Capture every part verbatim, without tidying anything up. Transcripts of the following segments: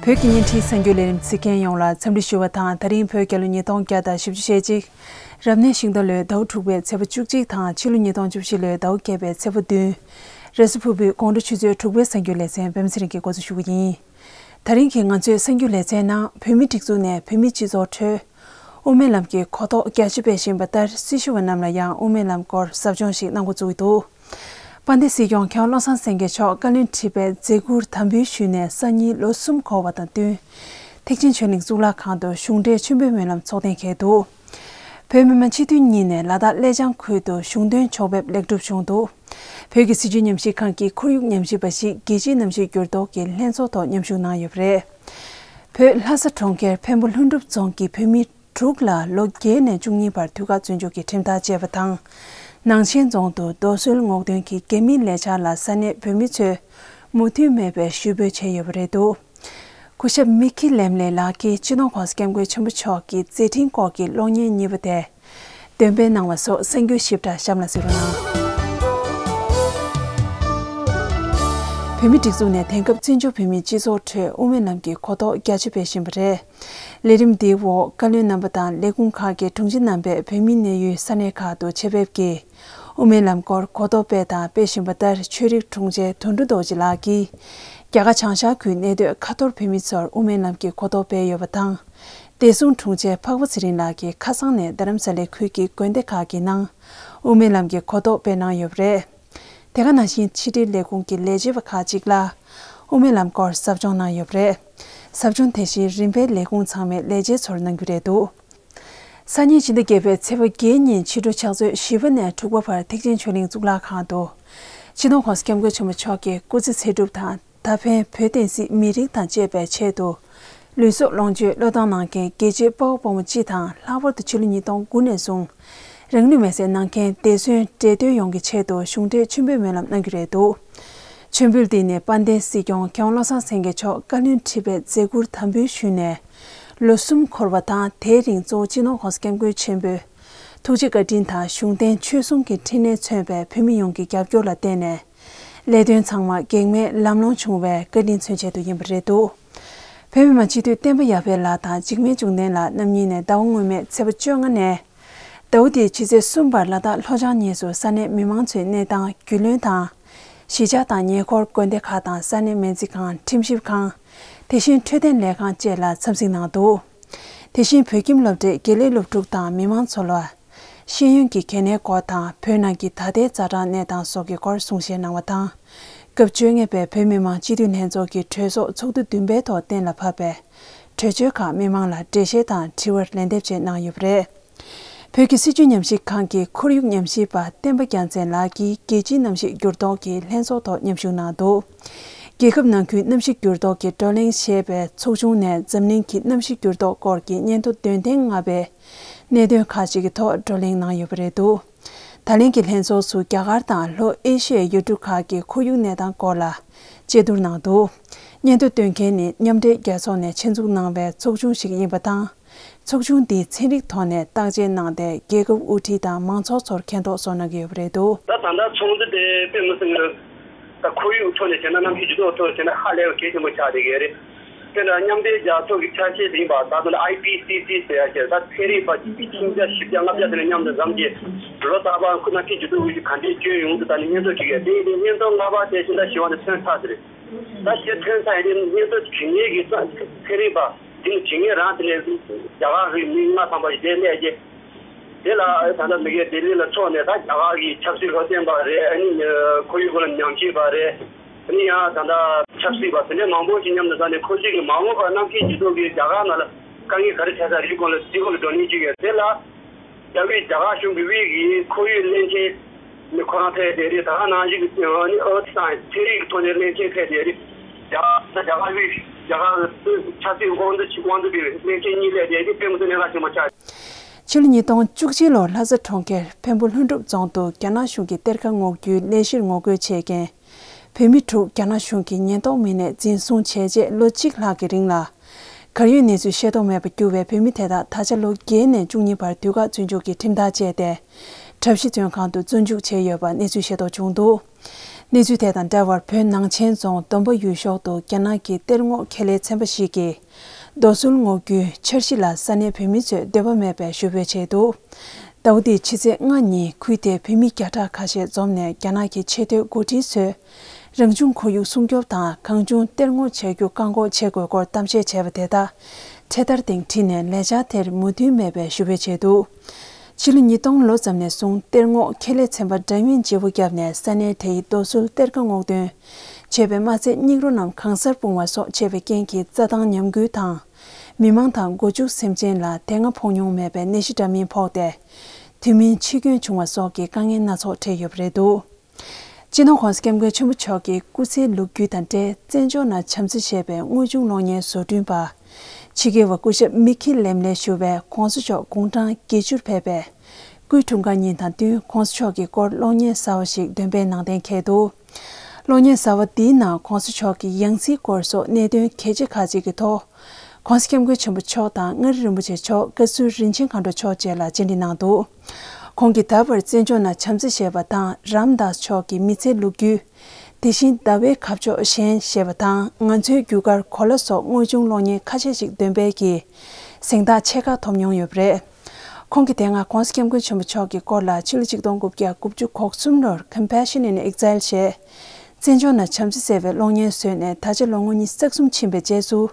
བོད་ཀྱི་བརྙན་འཕྲིན་གསར་འགྱུར་ལས་རིམ་གཟིགས་མཁན་ཡོངས་ལ་འཚམས་འདྲི་ཞུ་བ་དང་། ད་རིང་བོད་རྒྱལ་ལོ་ཉིས་སྟོང་བརྒྱ་དང་བཞི་བཅུ་ཞེ་གཅིག་རབ་གནས་ཤིང་རྟ་ལོའི་ཟླ་བ་དྲུག་པའི་ཚེས་པ་བཅུ་གཅིག་དང་། ཕྱི་ལོ་ཉིས་སྟོང་བཅུ་བཞི་ལོའི་ཟླ་བ་བརྒྱད་པའི་ཚེས་པ་བདུན། རེས་གཟའ་ཕུར་བུའི་དགོང་དྲོ་ཆུ་ཚོད་དྲུག་པའི་གསར་འགྱུར་ལེ་ཚན་པད་མ་ཚེ་རིང་གིས་འགོ་འཛུགས་ཞུ་གི་ཡིན། ད་རིང་གི་ང་ཚོའི་གསར་འགྱུར་ལེ་ཚན་ནང་། བོད་མིའི་སྒྲིག་འཛུགས་ནས་བོད་མིའི་སྤྱི་ཚོགས་ཁྲོད་དབུ་མའི་ལམ་གྱི་གོ་རྟོགས་རྒྱ་ཆེ་སྤེལ་བཞིན་པ་ལྟར། སྲི་ཞུ་བ་རྣམས་ལ་ཡང་དབུ་མའི་ལམ་སྐོར་ཟབ་སྦྱོང་ཞིག་གནང་འགོ་བཙུགས་འདུག་དཔལ་ལྡན་སྲིད་སྐྱོང་མཁས་དབང་བློ་བཟང་སེང་གེ་མཆོག་བཀའ་བློན་ཁྲི་པའི་མཛད་ཁུར་དམ་འབུལ་ཞུས་ནས་སང་ཉིན་ལོ་གསུམ་འཁོར་བ་དང་བསྟུན། ཐེག་ཆེན་ཆོས་གླིང་གཙུག་ལག་ཁང་དུ་གཞུང་འབྲེལ་མཆོད་འབུལ་སྨོན་ལམ་ཚོགས་གཏན་འཁེལ་འདུག་བོད་མི་མང་སྤྱི་འཐུས་གཉིས་ནས་ལ་དྭགས་ཀླད་ཆང་ཁུལ་དུ་གཞུང་དོན་ཕྱོགས་ཕེབས་ལེགས་གྲུབ་བྱུང་འདུག་བོད་ཀྱི་སྲིད་བྱུས་ཉམས་ཞིབ་ཁང་གི་ཁོར་ཡུག་ཉམས་ཞིབ་པ་ཞིག་རྒྱལ་སྤྱིའི་གནམ་གཤིས་འགྱུར་ལྡོག་གི་ལྷན་ཚོགས་ཐོག་མཉམ་ཞུགས་གནང་ཡོད་པ་རེད། བོད་ལྷ་ས་གྲོང་ཁྱེར་འཕན་པོ་ལྷུན་གྲུབ་རྫོང་གི་བོད་མི་དྲུག་ལ་ལོ་བརྒྱད་ནས་བཅུ་གཉིས་བར་དུས་བཀག་བཙོན་འཇུག་གི་ཁྲིམས་ཐག་བཅད་པ་དང་། ནང་ཆེན་རྫོང་དུ་རྡོ་སོལ་སྔོག་འདོན་གྱི་རྒྱ་མིའི་ལས་འཆར་ལ་ས་གནས་བོད་མི་ཚོས་མོས་མཐུན་མེད་པའི་ཞུ་འབོད་བྱས་ཡོད་པ་རེད་འདུག་སྐུ་ཞབས་མི་ཁི་ལེམ་ལེ་ལགས་ཀྱིས་སྤྱི་ནོར་༸གོང་ས་༸སྐྱབས་མགོན་ཆེན་པོ་མཆོག་གི་མཛད་འཕྲིན་སྐོར་གྱི་གློག་བརྙན་གཉིས་པ་དེ་འདོན་སྤེལ་གནང་བ་སོགས་གསར་འགྱུར་ཞིབ་ཕྲ་གཤམ་ལ་གཟིགས་རོགས་གནང་། བོད་མིའི་སྒྲིག་འཛུགས་ནས་དེང་སྐབས་བཙན་བྱོལ་བོད་མིའི་སྤྱི་ཚོགས་ཁྲོད་དབུ་མའི་ལམ་གྱི་གོ་རྟོགས་རྒྱ་ཆེ་སྤེལ་བཞིན་པ་རེད། ལས་རིམ་འདིའི་འོག་བཀའ་བློན་རྣམ་པ་དང་ལས་ཁུངས་ཁག་གི་དྲུང་ཆེ་རྣམ་པས་བོད་མིའི་གནས་ཡུལ་ས་གནས་ཁག་ཏུ་ཆེད་ཕེབས་ཀྱིས་དབུ་མའི་ལམ་སྐོར་གོ་རྟོགས་སྤེལ་དང་སྤེལ་བཞིན་པ་ལྟར། ཆོས་རིག་དྲུང་ཆེ་དོན་གྲུབ་རྡོ་རྗེ་ལགས་ཀྱིས་རྒྱ་གར་བྱང་ཤར་ཁུལ་གནས་སྡོད་ཁ་ཐོར་བོད་མི་ཚོར་དབུ་མའི་ལམ་གྱི་གོ་རྟོགས་སྤེལ་ཡོད་པ་དང་། བདེ་སྲུང་དྲུང་ཆེ་འཕགས་པ་ཚེ་རིང་ལགས་ཀྱིས་ཁ་སང་ནས་རྡ་རམ་ས་ལའི་ཁུལ་གྱི་དགོན་སྡེ་ཁག་གི་ནང་དབུ་མའི་ལམ་གྱི་གོ་རྟོགས་སྤེལ་གནང་ཡོད་པ་རེད། དེ་ག་ནང་བཞིན་ཕྱི་དྲིལ་ལས་ཁུངས་ཀྱི་ལས་བྱེད་པ་ཁག་ཅིག་ལ་དབུ་མའི་ལམ་སྐོར་ཟབ་སྦྱོང་གནང་ཡོད་པ་རེད། ཟབ་སྦྱོང་དེ་བཞིན་རིམ་པས་ལས་ཁུངས་ཚང་མའི་ལས་བྱེད་ཚོར་གནང་རྒྱུ་རེད་འདུག་སང་ཉིན་ཕྱི་ཟླ་བརྒྱད་པའི་ཚེས་པ་བརྒྱད་ཉིན་ཕྱི་དྲོ་ཕྱག་ཚོད་བཞི་པ་ནས་དྲུག་པ་བར་ཐེག་ཆེན་ཆོས་གླིང་གཙུག་ལག་ཁང་དུ། སྤྱི་ནོར་༸གོང་ས་༸སྐྱབས་མགོན་ཆེན་པོ་མཆོག་གི་སྐུ་ཚེ་ཚེ་སྒྲུབ་དང་། ད་ཕན་བོད་བསྟན་སྲིད་མི་རིགས་དང་བཅས་པའི་ཆེད་དུ། ལུས་སྲོག་ལོངས་སྤྱོད་བློས་བཏང་གནང་མཁན་རྒྱལ་གཅེས་དཔའ་བོ་དཔའ་མོ་སྤྱི་དང་། ལྷག་པར་དུ་ཕྱི་ལོ་ཉིས་སྟོང་དགུ་ནས་བཟུང་རང་ལུས་མེར་སྲེག་གནང་མཁན་འདས་གསོན་བགྲེས་གདོད་ཡོངས་ཀྱི་ཆེད་དུ་གཞུང་འབྲེལ་མཆོད་འབུལ་སྨོན་ལམ་གནང་རྒྱུ་རེད་འདུག་མཆོད་འབུལ་འདི་ནི་དཔལ་ལྡན་སྲིད་སྐྱོང་མཁས་དབང་བློ་བཟང་སེང་གེ་མཆོག་བཀའ་བློན་ཁྲི་པའི་མཛད་ཁུར་དམ་འབུལ་ཞུས་ནས་ལོ་གསུམ་འཁོར་བ་དང་། དེའི་རིང་གཙོ་བོ་སྤྱི་ནོར་༸གོང་ས་༸སྐྱབས་མགོན་ཆེན་པོའི་ཐུགས་རྗེ་བཀའ་དྲིན་དང་། གཞུང་བསྟེན་ཆོས་གསུམ་གྱི་འཕྲིན་ལས་མཚོན་པའི་བོད་མི་ཡོངས་ཀྱི་རྒྱབ་སྐྱོར་ལ་བརྟེན་ནས། ལས་དོན་ཚང་མ་གེགས་མེད་ལམ་ལྷོང་བྱུང་བའི་བཀའ་དྲིན་མཚོན་ཆེད་དུ་ཡིན་པ་རེད་འདུག་བོད་མི་མང་སྤྱི་འཐུས་བསྟན་པ་ཡར་འཕེལ་ལགས་དང་འཇིགས་མེད་འབྱུང་ལྡན་ལགས་རྣམ་གཉིས་ནས་ཟླ་བ་སྔོན་མའི་ཚེས་པ་བཅོ་ལྔ་ནས། ཟླ་བ་འདིའི་ཕྱི་ཚེས་གསུམ་བར་ལ་དྭགས་ལྷོ་བྱང་གཉིས་སུ་ས་གནས་མི་མང་ཚོའི་གནས་སྟངས་རྒྱུས་ལོན་དང་། གཞིས་ཆགས་དང་ཉེ་འཁོར་དགོན་སྡེ་ཁག་དང་ས་གནས་སྨན་རྩིས་ཁང་། ཁྲིམས་ཞིབ་ཁང་། དེ་བཞིན་འཕྲོད་བསྟེན་ལས་ཁང་བཅས་ལ་འཚམས་གཟིགས་གནང་འདུག་དེ་བཞིན་བོད་ཁྱིམ་སློབ་གྲྭའི་དགེ་ལས་སློབ་ཕྲུག་དང་མི་མང་ཚོ་ལ། ཤེས་ཡོན་གྱི་གལ་གནད་སྐོར་དང་། བོད་ནང་གི་ད་ལྟའི་ཛ་དྲག་གནས་སྟངས་སོགས་ཀྱི་སྐོར་གསུང་བཤད་གནང་བ་དང་། སྐབས་བཅོ་ལྔ་པའི་བོད་མི་མང་སྤྱི་འཐུས་ལྷན་ཚོགས་ཀྱི་གྲོས་ཚོགས་ཚོགས་དུས་བདུན་པའི་ཐོག་གཏན་ལ་ཕབ་པའི་གྲོས་ཆོད་ཁག་མི་མང་ལ་འགྲེལ་བཤད་དང་དྲི་བར་ལན་འདེབས་བཅས་གནང་ཡོད་པ་རེད། བོད་ཀྱི་སྲིད་བྱུས་ཉམས་ཞིབ་ཁང་གི་ཁོར་ཡུག་ཉམས་ཞིབ་པ་བསྟན་པ་རྒྱལ་མཚན་ལགས་ཀྱིས་རྒྱལ་སྤྱིའི་གནམ་གཤིས་འགྱུར་ལྡོག་གི་ལྷན་ཚོགས་ཐོག་མཉམ་ཞུགས་གནང་འདུག་རྒྱལ་ཁབ་ནང་ཁུལ་གནམ་གཤིས་འགྱུར་ལྡོག་གི་བགྲོ་གླེང་ཞེས་པའི་ཚོགས་ཆུང་ནས་འཛམ་གླིང་གི་གནམ་གཤིས་འགྱུར་ལྡོག་སྐོར་གྱི་སྙན་ཐོ་འདོན་ཐེངས་ལྔ་པའི་གནད་དོན་ཁག་ཅིག་གི་ཐོག་བགྲོ་གླེང་གནང་ཡོད་པ་རེད་འདུག་ད་ལན་གྱི་ལྷན་ཚོགས་སུ་རྒྱ་གར་དང་ལྷོ་ཨེ་ཤི་ཡའི་ཡུལ་གྲུ་ཁག་གི་ཁོར་ཡུག་གནས་སྟངས་སྐོར་ལ་དཔྱད་བསྡུར་གནང་འདུག་སྙན་ཐོ་འདོན་མཁན་ནི་མཉམ་འབྲེལ་རྒྱལ་ཚོགས་ནས་ཆེད་འཛུགས་གནང་བའི་ཚོགས་ཆུང་ཞིག་ཡིན་པ་དང་། ཚོགས་ཆུང་འདིས་ཚན་རིག་ཐོག་ནས་བརྟག་དཔྱད་གནང་སྟེ། རྒྱལ་ཁབ་དབུ་ཁྲིད་དང་མང་ཚོགས་ཚོར་མཁྱེན་རྟོགས་བཟོ་གནང་གི་ཡོད་པ་རེད་འདུག་ད་ད་ལྟ་ཚོགས་འདུ་དེ་དཔེ་མི་སྲིད་ནས་ད་ཁོར་ཡུག་ཐོག་ནས་བྱས་ན། གནམ་གཤིས་འགྱུར་ལྡོག་ཐོག་ནས་བྱས་ན་ཧ་ལས་པ་གལ་ཆེན་པོ་ཆགས་བསྡད་ཀྱི་རེད། དེ་འདྲ་མཉམ་འབྲེལ་རྒྱལ་ཚོགས་ཀྱི་ཆ་ཤས་དེ་ཡིན་པ། ད་དུང་ཨའི་པི་སི་སི་ཟེར་ཡ་ཞིག་ད་ཚན་རིག་པ་ཁྲིམས་འཆར་བཞི་བརྒྱ་ལྔ་བརྒྱ་དེ་ནས་མཉམ་དུ་འཛོམས་ཀྱིས། ལོ་ལྟར་པ་ཁོ་གནམ་གཤིས་འགྱུར་ལྡོག་གི་ག་འདྲའི་སྐྱོན་ཡོང་འདུག་ད་ནི་སྙན་ཐོ་བྲིས་ཡ་དེ་ཡིན་དུས། སྙན་ཐོ་ལྔ་པ་དེ་ཕྱི་ཟླ་བཞི་པ་ནས་ཐོན་ཚར་ཟེར། ད་ཞེས་ཐོན་ཚར་ཡིན་དུས། སྙན་ཐོ་བྲིས་མཁན་གྱི་ཚན་རིག་པ་དེ་ནི་བྲིས་མཁན་རང་དེ་ནས་རྒྱ་གར་གྱི་མི་ལྔ་ཐམ་པ་ཞིག་དེ་སླེབས་རྗེས། དེ་ལ་ད་ལྟ་མི་སྒེར་ལྡི་ལི་ལ་ཚོགས་ནས། ད་རྒྱ་གར་གྱི་ཆབ་སྲིད་ལྷོད་ལྡན་པ་རེད། ཨ་ནི་ཁོར་ཡུག་སྐོར་ལ་ཉམས་ཞིབ་པ་རེད། ཨ་ནི་ཡང་ད་ལྟ་ཆབ་སྲིད་པ་དེ་འདྲའི་མང་པོ་ཞིག་མཉམ་དུ་བསྡད་ནས། ཁོ་ཚོས་ཀྱི་མ་འོངས་པར་གནམ་གཤིས་འགྱུར་ལྡོག་གིས་རྒྱ་གར་ནང་ལ་དཀའ་ངལ་ག་རེ་འཕྲད་ས་རེད་སྐོར་ལ་དེ་སྐོར་ལ་བགྲོ་གླེང་བྱེད་ཀྱི་ཡོད། དེ་ལ་རྒྱ་བོད་རྒྱ་གར་གཞུང་གི་དབུས་ཀྱི་ཁོར་ཡུག་བློན་ཆེན་ནི་ཁོ་རང་ཕེབས་བསྡད་རེད། ད་ག་ནང་བཞིན་གྱི་ཨ་ནི་ཨར་ཐི་སའེན་སི་ཚན་རིག་གི་ཐོག་ནས་བློན་ཆེན་ཕེབས་བསྡད་རེད། རྒྱ་གར་རྒྱ་གར་དབུས་རྒྱ་གར་ཆབ་སྲིད་དབང་འཛིན་དབང་འཛིན་པའི་བློན་ཆེན་གཉིས་སླེབས་བསྡད་རེད། དེ་དཔེ་མི་སྲིད་གནད་འགག་ཆེན་པོ་ཆགས། ཕྱི་ལོ་ཉིས་སྟོང་བཅུ་གཅིག་ལོར་ལྷ་ས་གྲོང་ཁྱེར་འཕན་པོ་ལྷུན་གྲུབ་རྫོང་དུ་རྒྱ་ནག་གཞུང་གི་གཏེར་ཁ་སྔོག་རྒྱུའི་ལས་གཞིར་ངོ་རྒོལ་བྱས་མཁན་བོད་མི་དྲུག་རྒྱ་ནག་གཞུང་གི་ཉེན་རྟོག་མི་སྣས་འཛིན་བཟུང་བྱས་རྗེས་ལོ་གཅིག་ལྷག་གི་རིང་ལ། གར་ཡོད་གནས་ཚུལ་ཤེས་རྟོགས་མེད་པར་གྱུར་བའི་བོད་མི་དེ་དག་ད་ཆ་ལོ་བརྒྱད་ནས་བཅུ་གཉིས་བར་དུས་བཀག་བཙོན་འཇུག་གི་ཁྲིམས་ཐག་བཅད་དེ། གྲྭ་བཞི་བཙོན་ཁང་དུ་བཙོན་འཇུག་བྱས་ཡོད་པ་གནས་ཚུལ་ཤེས་རྟོགས་བྱུང་འདུག་གནས་ཚུལ་དེ་དང་འབྲེལ་བར་བོད་ནང་ཆེན་རྫོང་སྡོམ་པ་ཡུལ་ཤོག་ཏུ་རྒྱ་ནག་གི་གཏེར་སྔོག་ཁེ་ལས་ཚན་པ་ཞིག་གིས་རྡོ་སོལ་སྔོག་རྒྱུའི་འཆར་གཞི་ལ་ས་གནས་བོད་མི་ཚོས་འདོད་པ་མེད་པའི་ཞུ་འབོད་བྱས་འདུག་ཟླ་བ་འདིའི་ཕྱི་ཚེས་ལྔ་ཉིན་ཁུལ་དེའི་བོད་མི་བརྒྱ་ཕྲག་ཁ་ཤས་འཛོམས་ནས་རྒྱ་ནག་གི་ཆེས་མཐོའི་འགོ་ཁྲིད་ཚོས་རང་བྱུང་ཁོར་ཡུག་སྲུང་སྐྱོབ་དང་གང་བྱུང་གཏེར་སྔོག་བྱ་རྒྱུ་བཀག་འགོག་བྱེད་དགོས་སྐོར་གཏམ་བཤད་བྱས་པ་དེ་དག་འཕྲེད་དར་སྟེང་བྲིས་ནས་ལས་འཆར་དེར་མོས་མཐུན་མེད་པའི་ཞུ་འབོད་བྱས་འདུག་ཕྱི་ལོ་ཉིས་སྟོང་ལོ་ཙམ་ནས་བཟུང་གཏེར་སྔོག་ཁེ་ལས་ཚན་པ་འདྲ་མིན་བརྗེ་པོ་བརྒྱབ་ནས་ས་གནས་དེའི་རྡོ་སོལ་གཏེར་ཁ་སྔོག་འདོན་བྱས་པའི་མ་ཚད་སྙིགས་རོ་རྣམས་གང་སར་སྤུངས་པ་སོགས་བྱས་པའི་རྐྱེན་གྱིས་རྩྭ་ཐང་ཉམས་རྒུད་དང་། མི་མང་དང་སྒོ་ཕྱུགས་སེམས་ཅན་ལ་དེ་སྔ་ཕོག་མྱོང་མེད་པའི་ནད་གཞི་འདྲ་མིན་ཕོག་སྟེ། དུས་མིན་འཆི་སྐྱོན་བྱུང་བ་སོགས་ཀྱི་དཀའ་ངལ་སྣ་ཚོགས་འཕྲད་ཡོད་པ་རེད་འདུག་སྤྱི་ནོར་༸གོང་ས་༸སྐྱབས་མགོན་ཆེན་པོ་མཆོག་གི་སྐུ་ཚེའི་ལོ་རྒྱུས་དང་འབྲེལ་བཙན་བྱོལ་ནང་བྱམས་བརྩེ་ཞེས་པའི་དངོས་བྱུང་གློག་བརྙན་བཟོ་སྐྲུན་པ། ཕྱི་རྒྱལ་བ་སྐུ་ཞབས་མི་ཁི་ལེམ་ལས་ཞུ་བས་༸གོང་ས་མཆོག་དགུང་གྲངས་བརྒྱད་ཅུར་ཕེབས་པའི་སྐུའི་འཁྲུངས་སྐར་ཉིན་དང་བསྟུན་༸གོང་ས་མཆོག་གི་སྐོར་གློག་བརྙན་གསར་བ་ཞིག་འདོན་སྤེལ་གནང་གཏན་འཁེལ་འདུག་གློག་བརྙན་གསར་བ་འདིའི་ནང་༸གོང་ས་མཆོག་གི་ཡང་སྲིད་སྐོར་སོགས་གནད་དོན་གལ་ཆེ་ཁག་ཅིག་གི་ཐོག ༸གོང་ས་༸སྐྱབས་མགོན་ཆེན་པོ་མཆོག་དང་མངའ་རིས་རིན་པོ་ཆེ་མཆོག་བཀའ་ཟུར་རིན་ཆེན་མཁའ་འགྲོ་མཆོག་བཅས་ལ་བཅར་འདྲི་གནང་འདུག་ཁོང་གིས་ད་བར་བཙན་བྱོལ་ནང་བྱམས་བརྩེ་ཞེས་པ་དང་རམ་དཱས་མཆོག་གི་མི་ཚེའི་ལོ་རྒྱུས། དེ་བཞིན་ཟླ་བའི་ཁ་ཕྱོགས་གཞན་ཞེས་པ་དང་ང་ཚོའི་རྒྱུ་སྐར་གོ་ལ་སོགས་དངོས་བྱུང་གློག་བརྙན་ཁ་ཤས་ཤིག་འདོན་སྤེལ་གྱིས་གཟེངས་རྟགས་ཆེ་ཁག་ཐོབ་མྱོང་ཡོད་པ་རེད། ཁོང་གིས་དེ་སྔ་༸གོང་ས་༸སྐྱབས་མགོན་ཆེན་པོ་མཆོག་གི་སྐོར་ལ་ཕྱི་ལོ་ཆིག་སྟོང་དགུ་བརྒྱ་དགུ་བཅུ་གོ་གསུམ་ལོར་Compassion in Exile ཞེས་བཙན་བྱོལ་ནང་བྱམས་བརྩེ་ཟེར་བའི་གློག་བརྙན་བཟོས་ནས་ད་ཆ་ལོ་ངོ་ཉི་ཤུ་རྩ་གསུམ་ཕྱིན་པའི་རྗེས་སུ།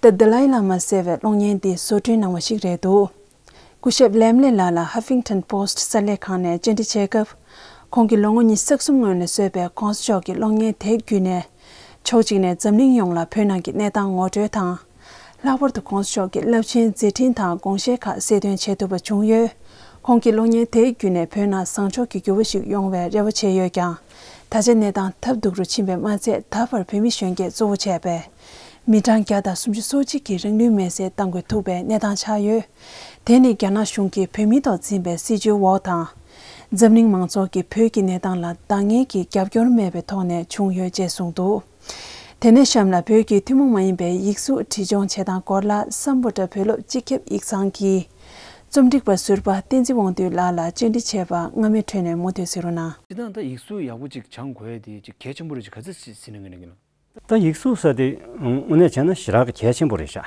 The Dalai Lama ཟེར་བའི་གློག་བརྙན་འདི་བཟོ་སྐྲུན་གནང་བ་ཞིག་རེད་འདུག་སྐུ་ཞབས་ལེམ་ལེ་ལགས་ལ་Huffington Post གསར་ལས་ཁང་ནས་བཅར་འདྲི་བྱས་སྐབས། ཁོང་གིས་ལོ་ངོ་ཉི་ཤུ་རྩ་གསུམ་སྔོན་ལ་བཟོས་པའི་༸གོང་ས་མཆོག་གི་གློག་བརྙན་དེ་བརྒྱུད་ནས། ཕྱོགས་གཅིག་ནས་འཛམ་གླིང་ཡོངས་ལ་བོད་ནང་གི་གནས་སྟངས་ངོ་སྤྲོད་དང་། ལྷག་པར་དུ་༸གོང་ས་མཆོག་གི་རླབས་ཆེན་མཛད་འཕྲིན་དང་དགོངས་བཞེད་ཁག་གསལ་སྟོན་བྱེད་ཐུབ་པ་བྱུང་ཡོད། ཁོང་གིས་གློག་བརྙན་དེ་བརྒྱུད་ནས་བོད་ནང་བཟང་ཕྱོགས་ཀྱི་འགྱུར་བ་ཞིག་ཡོང་བའི་རེ་བ་བྱས་ཡོད་ཀྱང་། ད་ཆ་གནས་སྟངས་སྟབས་སྡུག་རུ་ཕྱིན་པས་མ་ཚད་ད་བར་བོད་མི་གཞོན་སྐྱེས་གཙོ་བོ་བྱས་པའི་མི་གྲངས་བརྒྱ་དང་སུམ་ཅུ་སོ་གཅིག་གིས་རང་ལུས་མེར་སྲེག་བཏང་དགོས་ཐུག་པའི་གནས་སྟངས་ཆགས་ཡོད། དེ་ནི་རྒྱ་ནག་གཞུང་གིས་བོད་མི་ཐོག་འཛིན་པའི་སྲིད་བྱུས་འོག་དང་། འཛམ་གླིང་མང་ཚོགས་ཀྱིས་བོད་ཀྱི་གནས་སྟངས་ལ་འདང་ངེས་ཀྱི་རྒྱབ་སྐྱོར་མེད་པའི་ཐོག་ནས་བྱུང་ཡོད་ཅེས་གསུངས་འདུག་དེ་ནས་གཤམ་ལ་བོད་ཀྱི་ཐུན་མོང་མ་ཡིན་པའི་ཡིག་གཟུགས་བྲིས་སྦྱོང་བྱེད་སྟངས་སྐོར་ལ་སམ་བྷོ་ཊ་བོད་སློབ་སྤྱི་ཁྱབ་ཡིག་ཚང་གི་རྩོམ་སྒྲིག་པ་ཟུར་པ་བསྟན་འཛིན་དབང་འདུས་ལགས་ལ་བཅར་འདྲི་བྱས་པ་སྔ་མའི་ཁྲོད་ནས་མུ་མཐུད་གཟིགས་རོགས་གནང་། སྤྱིར་བཏང་ད་ཡིག་གཟུགས་ཡག་པོ་ཅིག་སྦྱང་དགོས་ཡ་དེ་ཅིག་གལ་ཆེན་པོ་རེད་ཅིག་ག་ཚོད་ཅིག་ཟིན་ན་ངེས་ན་གི་ལ། ད་ཡིག་གཟུགས་ཟེར་དེ་དངོས་གནས་བྱས་ན་ཞེ་དྲག་གི་གལ་ཆེན་པོ་རེད་ཤག་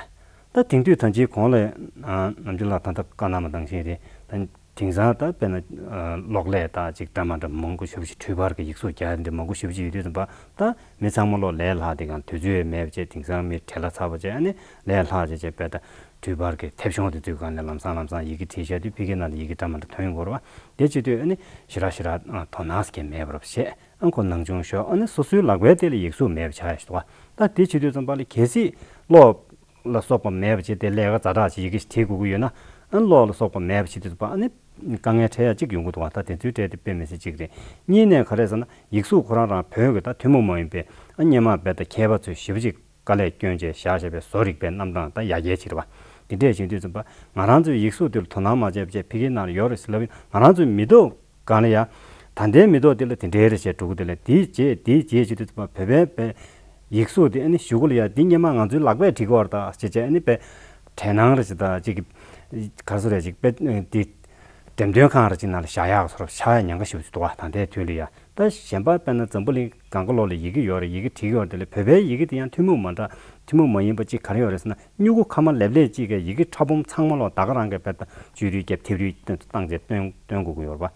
ད་དེང་དུས་ད་ཅིའི་གོང་ལ་ནམ་རྒྱུན་ལ་ད་ལྟ་བཀའ་གནང་བ་ནང་བཞིན་རེད། ད་དེང་སང་ད་དཔེར་ན་གློག་ཀླད་ད་ཅིག་འདྲ་མ་འདྲ་མང་པོ་ཞེ་པོ་ཅིག་འཕྲུལ་པར་གྱི་ཡིག་གཟུགས་རྒྱག་འདི་མང་པོ་ཞེ་པོ་ཅིག་ཡོད་དུས་ཙམ་པ་ད་མི་ཚང་མ་ལོ་ལས་སླ་དེ་གང་དུས་ཚོད་མེད་པ་བྱས་དེང་སང་མི་བྲེལ་བ་ཚ་བ་བྱས་ཨ་ནི་ལས་སླ་བྱས་བྱས་དཔེ་ད་འཕྲུལ་པར་གྱི་མཐེབ་གཞོང་དེ་ཚོའི་སྒང་ནས་ལམ་སང་ལམ་སང་ཡི་གེ་བྲིས་བཞག་དུས་ཕ་གིའི་ནང་དུ་ཡི་གེ་འདྲ་མ་འདྲ་ཐོན་ཡོང་གི་རེད་བ། དེ་བྱེད་དུས་ཨ་ནི་ཞེ་དྲག་ཞེ་དྲག་དོ་སྣང་སྐྱེ་མེད་པར་བྱས། ཨ་ཁོ་ནང་སྦྱོང་ཤོག་ཨ་ནི་སོ་སོའི་ལག་པའི་སྟེང་ལ་ཡིག་གཟུགས་མེད་པ་ཆགས་ཡ་ཞིག་འདུག་ག་ད་དེ་བྱེད་དུས་ཙམ་པ་ལ་གལ་སྲིད་གློག་ལ་སོགས་པ་མེད་པ་བྱས་ཏེ་ལས་ཀ་ཛ་དྲག་ཅིག་ཡི་གེ་ཞིག་བྲིས་དགོས་ཀྱི་ཡོད་ན། ཨ་ནི་གློག་ལ་སོགས་པ་མེད་པ་བྱེད་དུས་ཙམ་པ་ཨ་ནི་དཀའ་ངལ་འཕྲད་ཡ་གཅིག་ཡོང་གི་འདུག་ག་ད་དེ་ཚོའི་གྲས་དེ་དཔེ་མི་སྲིད་གཅིག་རེད། གཉིས་ནས་ག་རེ་ཟེར་ན་ཡིག་གཟུགས་ཁོ་རང་རང་བོད་ཀྱི་ད་ཐུན་མོང་མ་ཡིན་པའི་ཨ་སྔོན་མ་དཔེ་ད་མཁས་པ་ཚོས་ཞེ་པོ་ཅིག་དཀའ་ལས་བསྐྱོན་བྱས་བཞག་བཞག་པའི་བཟོ་རིག་པའི་རྣམ་གྲངས་ད་ཡར་རྒྱས་བྱེད་རེད་བ། དེ་འདྲས་བྱེད་དུས་ཙམ་པ་ང་རང་ཚོའི་ཡིག་གཟུགས་དེ་ལ་དོ་སྣང་མ་བྱས་པ་བྱས་ཕ་གིའི་ནང་ལ་ཡོད་རེད་ཟེར་ལབ་ཡོད། ང་རང་ཚོའི་མི་ཐོག་སྒང་ལ་ཡ། ད་ལྟའི་མི་ཐོག་དེ་ལ་དེ་འདྲའི་རེད་ཞེས་འགྲོ་གི་དེ་ལ་དེའི་རྗེས་དེའི་རྗེས་བྱེད་དུས་ཙམ་པ་བོད་པའི་པའི་ཡིག་གཟུགས་དེ་ཨ་ནི་གཞུག་གུ་ལ་ཡ་འདི་སྔོན་མ་ང་ཚོའི་ལག་པས་བྲིས་ཀྱི་ཡོད་རེད་ད་ཅེས་བྱས་ཨ་ནི་པའི་དྲན་སྣང་རེད་ཅེས་ད་ཅིག་ག་རེ་ཟེར་རེད་ཅིག་པའི་འདི་འགྲེམས་སྟོན་ཁང་རེད་ཅིག་ནང་ལ་བཞག་ཡག་བཟོ་འདྲ་ཆགས་ཡ་ཉེན་ཁ་ཞེ་པོ་ཅིག་འདུག་ག་ད་ལྟའི་དུས་ལ་ཡ། ད་གཞན་པ་དཔེར་ན་འཛམ་བུ་གླིང་གང་ག་ལོག་ལ་ཡི་གེ་ཡོད་རེད། ཡི་གེ་བྲིས་ཡོད་རེད། དེ་ལས་བོད་པའི་ཡི་གེ་དེ་ཡང་ཐུན་མོང་མ་འདྲ་ཐུན་མོང་མ་ཡིན་པ་ཅིག་ག་རེ་ཡོད་རེད་ཟེར་ན་སྨྱུ་གུ་ཁ་མ་ལེབ་ལེབ་ཅིག་གི་ཡི་གེ་ཕྲ་སྦོམ་ཚང་མ་ལོག་ད་ག་རང་གི་དཔེ་ད་བཅོས་རིས་རྒྱབ་ཐེབས་རིས་བཏང་བྱས་སྟོན་སྟོན་དགོས་ཀྱི་ཡོད་རེད་པ།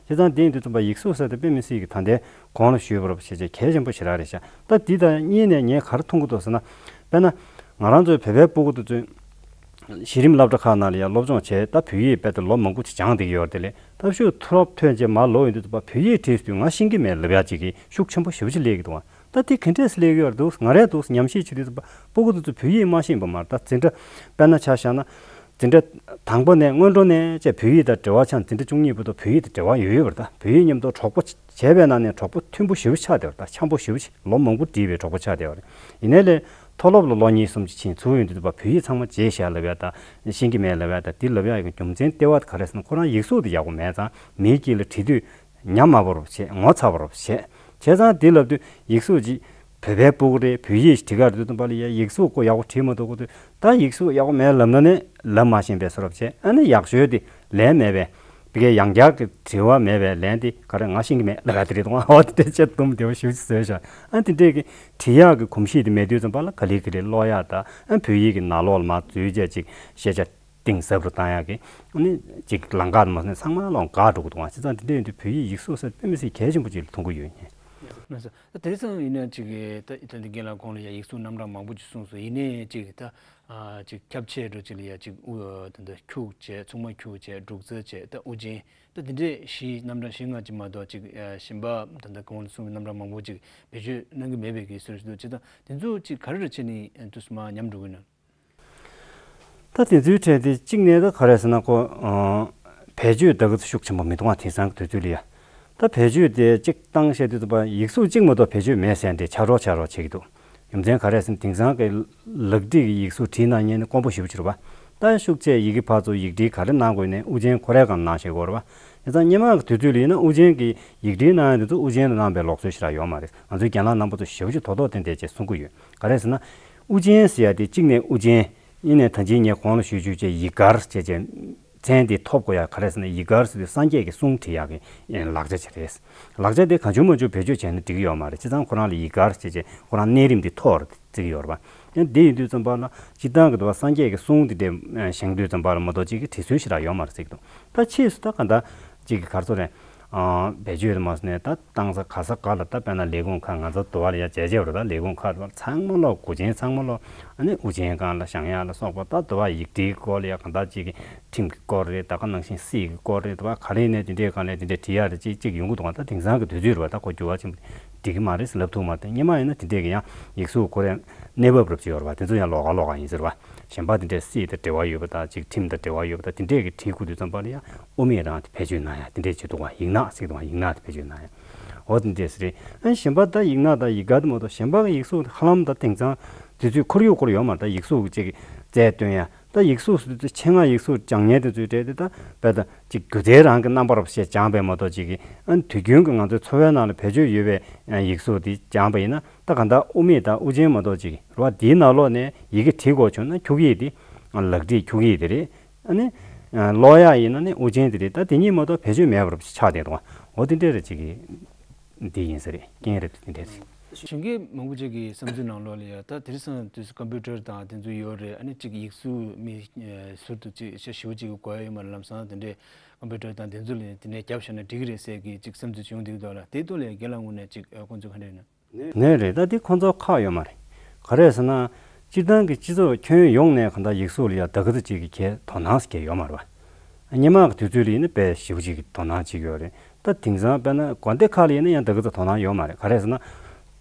བྱས་ཙང་དེ་ཡིན་དུས་ཙམ་པ་ཡིག་གཟུགས་ཟེར་དེ་དཔེ་མི་སྲིད་ཀྱི་ད་ལྟའི་གོང་ལ་ཞུས་པ་རེད་བྱས་བྱས་གལ་ཆེན་པོ་ཞེ་དྲག་རེད་ཤག་ད་འདི་དང་གཉིས་ནས་ངས་ག་རེ་མཐོང་གི་འདུག་ཟེར་ན། དཔེར་ན་ང་རང་ཚོའི་བོད་པའི་སྤུ་གུ་དེ་ཚོས། གཞི་རིམ་སློབ་གྲྭ་ཁག་ནང་ལ་ཡང་སློབ་སྦྱོང་བྱས་ད་བོད་ཡིག་དཔེ་དེ་ལོ་མང་པོ་ཅིག་སྦྱངས་བསྡད་ཀྱི་ཡོད་རེད་དེ་ལས་ད་ཤུགས་མཐོ་སློབ་ཐོན་རྗེས་མར་ལོག་ཡོང་དུས་ཙམ་པ་བོད་ཡིག་བྲིས་དུས་ང་ཤེས་ཀྱི་མེད་ལབ་ཡག་ཅིག་གི་ཤུགས་ཆེན་པོ་ཞེ་པོ་ཅིག་སླེབས་ཀྱི་འདུག་ད་དེ་ག་འདྲས་སླེབས་ཀྱི་ཡོད་རེད་འདུག་ང་རས་འདུག་ཉམས་ཞིབ་བྱེད་དུས་ཙམ་པ་སྤུ་གུ་དེ་ཚོ་བོད་ཡིག་མ་ཤེས་པ་མ་རེད། ད་འཛིན་གྲྭ་དཔེར་ན་ཆ་བཞག་ན་འཛིན་གྲྭ་དང་པོ་ནས་སྔོན་འགྲོ་ནས་བཅས་བོད་ཡིག་དང་འབྲེལ་བ་ཆགས། འཛིན་གྲྭ་བཅུ་གཉིས་བར་དུ་བོད་ཡིག་དང་འབྲེལ་བ་ཡོད་ཡོད་པ་རེད། ད་བོད་ཡིག་མཉམ་དུ་གྲོགས་པོ་བྱས་པའི་ནང་ནས་གྲོགས་པོ་མཐུན་པོ་ཞེ་པོ་ཆགས་བསྡད་པ་རེད། ད་འཆམ་པོ་ཞེ་པོ་ཅིག་ལོ་མང་པོ་འགྲིག་པའི་གྲོགས་པོ་ཆགས་བསྡད་པ་རེད། ཡིན་ནའི་ལས། མཐོ་སློབ་ལ་ལོ་གཉིས་གསུམ་ཅིག་ཕྱིན་ཚུར་ཡོང་དུས་ཙམ་པ་བོད་ཡིག་ཚང་མ་བརྗེད་བཞག་ལབ་ཡ་དང་ཤེས་ཀྱི་མེད་ལབ་ཡ་དང་འདི་ལབ་ཡ་ཡི་རྒྱུ་མཚན་ལྟེ་བ་ག་རེ་ཟེར་ན་ཁོ་རང་ཡིག་གཟུགས་དེ་ཡག་པོ་མེད་ཙང་མིའི་དཀྱིལ་ལ་བྲིས་དུས་ཉམས་དམའ་པོ་རུ་བྱས། ངོ་ཚ་བ་རུ་བྱས། བྱས་ཙང་འདི་ལབ་དུས་ཡིག་གཟུགས་ཅིག་བོད་པའི་སྤུ་གུ་རེད། བོད་ཡིག་ཅིག་བྲིས་ག་རེ་དུས་ཙམ་པ་ལ་ཡ་ཡིག་གཟུགས་ཁོ་ཡག་པོ་བྲིས་མ་ཐུབ་གོ་དུས་ད་ཡིག་གཟུགས་ཡག་པོ་མེད་ལབ་ན་ནི་ལབ་མ་ཤེས་པའི་བཟོ་འདྲ་བྱས། ཨ་ནི་ཡག་ཤོས་དེ་ལས་མེད་པའི་ དེ་གའི་ཡང་བསྐྱར་གྱི་དྲི་བ་མེད་པའི་ལན་དེ་ག་རེ་ང་ཤེས་ཀྱི་མེད་ལབ་ཡ་དེ་རེད་འདུག་ཨོ་དེ་འདྲ་ཆེ་དུམ་དེ་བ་ཞིབ་ཅིག་བཟོས་ཤག་ཨ་དེ་འདྲས་ཀྱི་དྲི་ཡག་གི་གོམས་གཤིས་དེ་མེད་དུས་ཙམ་པ་ལ་ག་ལེ་ག་ལེ་ཀློག་ཡག་དང་ཨ་བོད་ཡིག་གི་ནང་ལོགས་ལ་མར་འཛུལ་བྱས་ཅིག་ཤེས་བྱ་གཏིང་ཟབ་རུ་བཏང་ཡག་གི་ཨ་ནི་ཅིག་ལམ་ཁ་དེ་མ་ཟད་ཚང་མ་ལོག་འགག་འགྲོ་གི་འདུག་ཨ་བྱས་ཙང་དེ་འདྲས་ཡིན་དུས་བོད་ཡིག་ཡིག་གཟུགས་ཟེར་དཔེ་མི་སྲིད་གལ་ཆེན་པོ་ཅིག་ལ་མཐོང་གི་ཡོད་ངས། ལགས་སོ། ད་དེང་སང་ཡིན་ན་ཅིག་ད་ད་འདི་རྒན་ལགས་གོང་ལ་ཡ་ཡིག་གཟུགས་རྣམ་གྲངས་མང་པོ་ཅིག་གསུངས་སོང་། ཡིན་ནའི་ཅིག་ད་ཨ་ཅིག་ཁྱབ་ཆེ་འགྲོ་ཅིག་ལ་ཡ་ཅིག་དབུ་ད་ད་ཁྱུག་བྱས་མཚུངས་མ་ཁྱུག་བྱས་འབྲུག་རྩ་བྱས་ད་དབུ་ཅན་ད་འདི་འདྲས་བཞི་རྣམ་གྲངས་བཞི་ལྔ་ཅིག་མ་གཏོགས་ཅིག་ཨ་གཞན་པ་ད་ད་གོང་ལ་གསུངས་པའི་རྣམ་གྲངས་མང་པོ་ཅིག་བེད་སྤྱོད་གནང་གི་མེད་པའི་གི་སྲོལ་ཞིག་འདུག་ཅིག་ད་དེ་ཚོ་ཅིག་ག་རེ་རེ་བྱས་ནས་དུས་སུ་མ་ཉམས་འགྲོ་གི་ན། ད་དེ་ཚོའི་གྲས་དེ་གཅིག་ནས་ད་ག་རེ་ཟེར་ན་ཁོ་ཨ་བེད་སྤྱོད་ད་ག་ཚོད་ཤུགས་ཆེན་པོ་མི་གཏོང་བ་དེང་སང་གི་དུས་ཚོད་ལ་ཡ། ད་བེད་སྤྱོད་དེ་གཅིག་བཏང་བཤད་དུས་ཙམ་པ་ཡིག་གཟུགས་གཅིག་མ་གཏོགས་བེད་སྤྱོད་མེད་ཟེར་འདྲ་ཆགས་འགྲོ་ཆགས་འགྲོ་བྱེད་ཀྱི་འདུག་རྒྱུ་མཚན་ག་རེ་ཟེར་ན་དེང་སང་གི་ལག་བྲིས་ཀྱི་ཡིག་གཟུགས་བྲིས་གནང་མཁན་ནི་དཀོན་པོ་ཞེ་པོ་ཅིག་རེད་པ། ད་ཤུགས་ཆེ་ཡི་གེ་ཕར་ཚུར་ཡིག་བྲིས་ག་རེ་གནང་དགོས་ནའི་དབུ་ཅན་ཁོ་རའི་སྒང་གནང་བཞག་གི་ཡོད་རེད་པ། དེང་སང་སྔོན་མ་གི་དུས་ཚོད་ལ་ཡིན་ན་དབུ་ཅན་གྱི་ཡིག་བྲིས་གནང་ཡ་དེ་ཚོ་དབུ་ཅན་ལ་གནང་པའི་ལུགས་སྲོལ་ཞེ་དྲག་ཡོད་མ་རེད། ང་ཚོའི་རྒན་ལགས་རྣམ་པ་ཚོ་ཞེ་པོ་ཅིག་དོ་དོགས་དེ་འདྲ་བྱས་གསུང་གི་ཡོད། ག་རེ་ཟེར་ན། དབུ་ཅན་ཟེར་ཡ་དེ་གཅིག་ནས་དབུ་ཅན། གཉིས་ནས་ད་ཅི་ངས་གོང་ལ་ཞུས་ཞུས་བྱས་ཡིག་མགར་བྱས་བྱས། མཚན་དེ་ཐོབ་དགོས་ཡ་ག་རེ་ཟེར་ན་ཡིག་མགར་ཟེར་དུས་སངས་རྒྱས་ཀྱི་གསུང་བྲིས་ཡག་གི་ལག་ཆ་ཅིག་རེད། ལག་ཆ་དེ་གང་བྱུང་མང་བྱུང་བེད་སྤྱོད་བྱས་ན་འགྲིག་གི་ཡོད་མ་རེད། སྤྱིར་བཏང་ཁོ་རང་ལ་ཡིག་མགར་བྱས་བྱས་ཁོ་རང་གནས་རིམ་དེ་མཐོ་རུ་བརྩི་གི་ཡོད་རེད་པ། ཡང་དེ་ཡིན་དུས་ཙམ་པ་ལ་སྤྱིར་བཏང་གི་འདུག་པ་སངས་རྒྱས་ཀྱི་གསུང་དེ་འདྲ་བཞེངས་དུས་ཙམ་པ་ལ་མ་གཏོགས་ཅིག་གི་བྲིས་སྲོལ་ཞེ་དྲག་ཡོད་མ་རེད་ཟེར་གི་འདུག་ད་ཕྱིས་སུ་ད་ག་འདྲ་ཅིག་གི་ག་རེ་ཟེར་རེད། ཨ་བེད་སྤྱོད་དུ་མ་སོང་ནས་ད་བཏང་ས་ག་ས་ག་ལ་ད་དཔེར་ན་ལས་ཁུངས་ཁག་ང་ཚོ་འདུག་པ་ལ་ཡ་བྱས་བྱས་པ་རེད། ད་ལས་ཁུངས་ཁག་འདུག་པ་ཚང་མ་ལོག་སྒོ་ཆེན་ཚང་མ་ལོག་ཨ་ནི་དབུ་ཅན་སྒང་ལ་བཞེངས་ཡག་ལ་སོགས་པ་ད་འདུག་པ་ཡིག་བྲིས་སྐོར་ལ་ཡ་གང་ལྟར་ཅིག་གི་ཁྲིམས་ཀྱི་སྐོར་རེད། ད་ག་ནང་བཞིན་སྲིད་ཀྱི་སྐོར་རེད། འདུག་པ་ག་རེ་ནས་དེ་འདྲའི་སྒང་ལ་དེ་འདྲའི་བྲིས་ཡག་རེད་ཅིག་ཅིག་ཡོང་གི་འདུག་ད་དེང་སང་གི་དུས་ཚོད་རེད་པ། ད་ཁོ་འགྱུར་བ་ཆེན་པོ་འགྲིག་གི་མ་རེད་ཟེར་ལབ་ཐུབ་མ་རེད། སྔོན་མ་ཡིན་ན་དེ་འདྲའི་གི་ཡང་ཡིག་གཟུགས་ཁོ་རའི་གནས་བབ་རབ་ཅིག་ཡོད་རེད་པ། དེ་ཚོ་ཡང་ལོགས་ཀ་ལོགས་ཀ་ཡིན་ཟེར་བ། གཞན་པ་དེ་འདྲའི་སྲིད་དང་འབྲེལ་བ་ཡོད་པ་དང་ཅིག་ཁྲིམས་དང་འབྲེལ་བ་ཡོད་པ་དང་དེ་འདྲས་ཀྱི་བྲིས་དགོས་དུས་ཙམ་པ་ལ་ཡང་དབུ་མེད་རང་དེ་བེད་སྤྱོད་གནང་ཡ་དེ་འདྲས་བྱེད་འདུག་པ། ཡིག་ནག་ཟེར་འདུག་པ། ཡིག་ནག་དེ་བེད་སྤྱོད་གནང་ཡ། འོ་དེ་འདྲས་རེད། ཨ་གཞན་པ་ད་ཡིག་ནག་དང་ཡིག་མགར་དེ་མ་གཏོགས་གཞན་པ་གི་ཡིག་གཟུགས་དེ་ཧ་ལམ་ད་དེང་སང་དུས་ཚོད་ཁོར་ཡུག་ཁོར་ཡོད་མ་རེད། ད་ཡིག་གཟུགས་ཀྱི་ཅིག་རྩལ་སྟོན་ཡ། ད་ཡིག་གཟུགས་སུ་ཆེད་མངགས་ཡིག་གཟུགས་སྦྱང་མཁན་དེ་ཚོའི་གྲས་དེ་ད་དཔེ་ད་ཅིག་སྒྱུ་རྩལ་རང་གི་རྣམ་པ་རུ་བྱས་སྦྱངས་པའི་མ་གཏོགས་ཅིག་གི་ཨ་དུས་རྒྱུན་གྱི་ང་ཚོའི་འཚོ་བའི་ནང་ལ་བེད་སྤྱོད་ཡོད་པའི་ཡིག་གཟུགས་དེ་སྦྱངས་པ་ཡིན་ན། ད་གང་ལྟར་དབུ་མེད་དང་དབུ་ཅན་མ་གཏོགས་ཅིག་རེད་པ། དེའི་ནང་ལོགས་ནས་ཡི་གེ་བྲིས་དགོས་བྱུང་ན་འཁྱུག་ཡིག་དེ་ལག་བྲིས་འཁྱུག་ཡིག་དེ་རེད། ཨ་ནི་ཀློག་ཡག་ཡིན་ན་ནི་དབུ་ཅན་དེ་རེད། ད་དེ་གཉིས་མ་གཏོགས་བེད་སྤྱོད་མེད་པ་རུ་ཆགས་བསྡད་འདུག་འོ་དེ་འདྲས་རེད་ཅིག་གི་འདི་ཡིན་ས་རེད། རྐྱེན་རེད་དེ་འདྲས་རེད། གཞོན་སྐྱེས་མང་པོ་ཅིག་གི་བསམ་ཚུལ་ནང་ལོགས་ལ་ཡ་ད་དེང་སང་དུས་སུ་ཀམ་པུ་ཊར་དང་དེ་ཚོ་ཡོད་རེད། ཨ་ནི་ཅིག་ཡིག་གཟུགས་མི་ཟུར་དུ་ཅིག་ཤ་ཞེ་པོ་ཅིག་གི་དགོས་ཡ་ཡོད་མ་རེད། ལམ་སང་དེ་འདྲས་ཀམ་པུ་ཊར་དང་དེ་ཚོ་ལ་དེ་ནས་རྒྱབ་བཞག་ན་འགྲིག་གི་རེད་ཟེར་གི་ཅིག་བསམ་ཚུལ་བྱུང་བསྡད་ཀྱི་འདུག་ལ། དེའི་ཐོག་ལ་རྒན་ལགས་ངོས་ནས་ཅིག་དགོངས་ཚུལ་ག་འདྲ་ཡོད་ན། ནས་རེད། ད་འདི་ཁོང་ཚོ་ཁག་ཡོད་མ་རེད། ག་རེ་ཟེར་ན། སྤྱིར་བཏང་གི་སྤྱི་ཚོགས་ཁྱོན་ཡོངས་ནས་གང་ལྟར་ཡིག་གཟུགས་ལ་ཡ་ད་ག་ཚོད་ཅིག་གི་གལ་དོ་སྣང་ཟེར་གྱི་ཡོད་མ་རེད་པ། སྔོན་མ་གི་དུས་ཚོད་ལ་ཡིན་ན་དཔེ་ཞེ་པོ་ཅིག་གི་དོ་སྣང་བྱེད་ཀྱི་ཡོད་རེད། ད་དེང་སང་དཔེར་ན་དགོན་སྡེ་ཁག་ལ་ཡིན་ན་ཡང་ད་ག་ཚོད་དོ་སྣང་ཡོད་མ་རེད། ག་རེ་ཟེར་ན།